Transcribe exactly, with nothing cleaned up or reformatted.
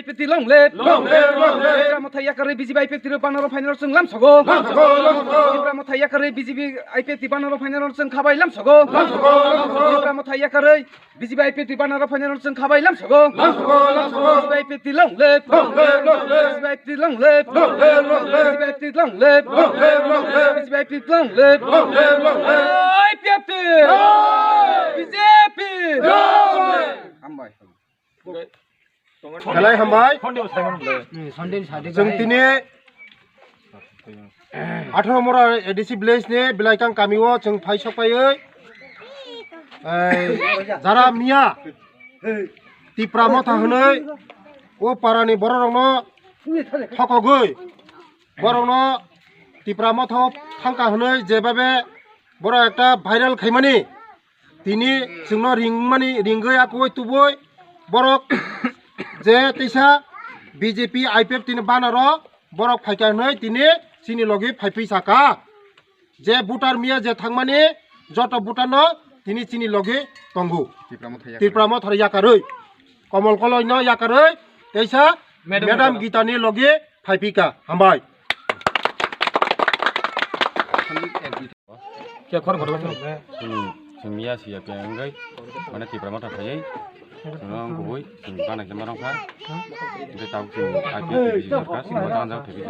I P F T long live. Long live, long live. Tipra Motha yakarwi B J P I P F T rok banaro phainaro chwng lamsogo. Lamsogo, lamsogo. Tipra Motha yakarwi B J P I P F T banaro phainaro chwng khabai lamsogo. Lamsogo, lamsogo. Tipra Motha yakarwi B J P I P F T banaro phainaro chwng khabai lamsogo. Lamsogo, lamsogo. B J P I P F T long live. Long live, long live. B J P I P F T long live. Long live, long live. B J P I P F T long live. Long live, long live. B J P I P F T long live. Long live, long live. I P F T. Long live. B J P. Long live. Hambai. Belai hambai. Chwng tini atharo mora A D C village ni Belaikang kami o chwng phai sok phaiwi, ei, jara miya Tipra Motha hwnwi o para ni borok rok no thokogwi, borok no Tipra Motha o thangka hwnwi jebabe borok ekta viral khaimani. Tini chwngno ringmani, ringwi akoi tubui borok je teisa B J P I P F T ni banaro borok phaikha hwnwi tini chini logi phaiphi saka. Je voter miya je thangmani joto voter no tini chini logi tongo. Tipra Motha yakarwi. Tipra Motha yakarwi. Komol Koloi no yakarwi teisa Madam Madam Gita. Gita ni logi phaiphika. Hambai. Khe khor khor. Hmm, chwng miya siya khe wngwi, mane Tipra Motha phaiwi, chwngno wngkukwi, chwng bana khe ma rwngkha. Hwnkhe tabuk chwng I P F T B J P sorkar, chwngno tangjak thaibi.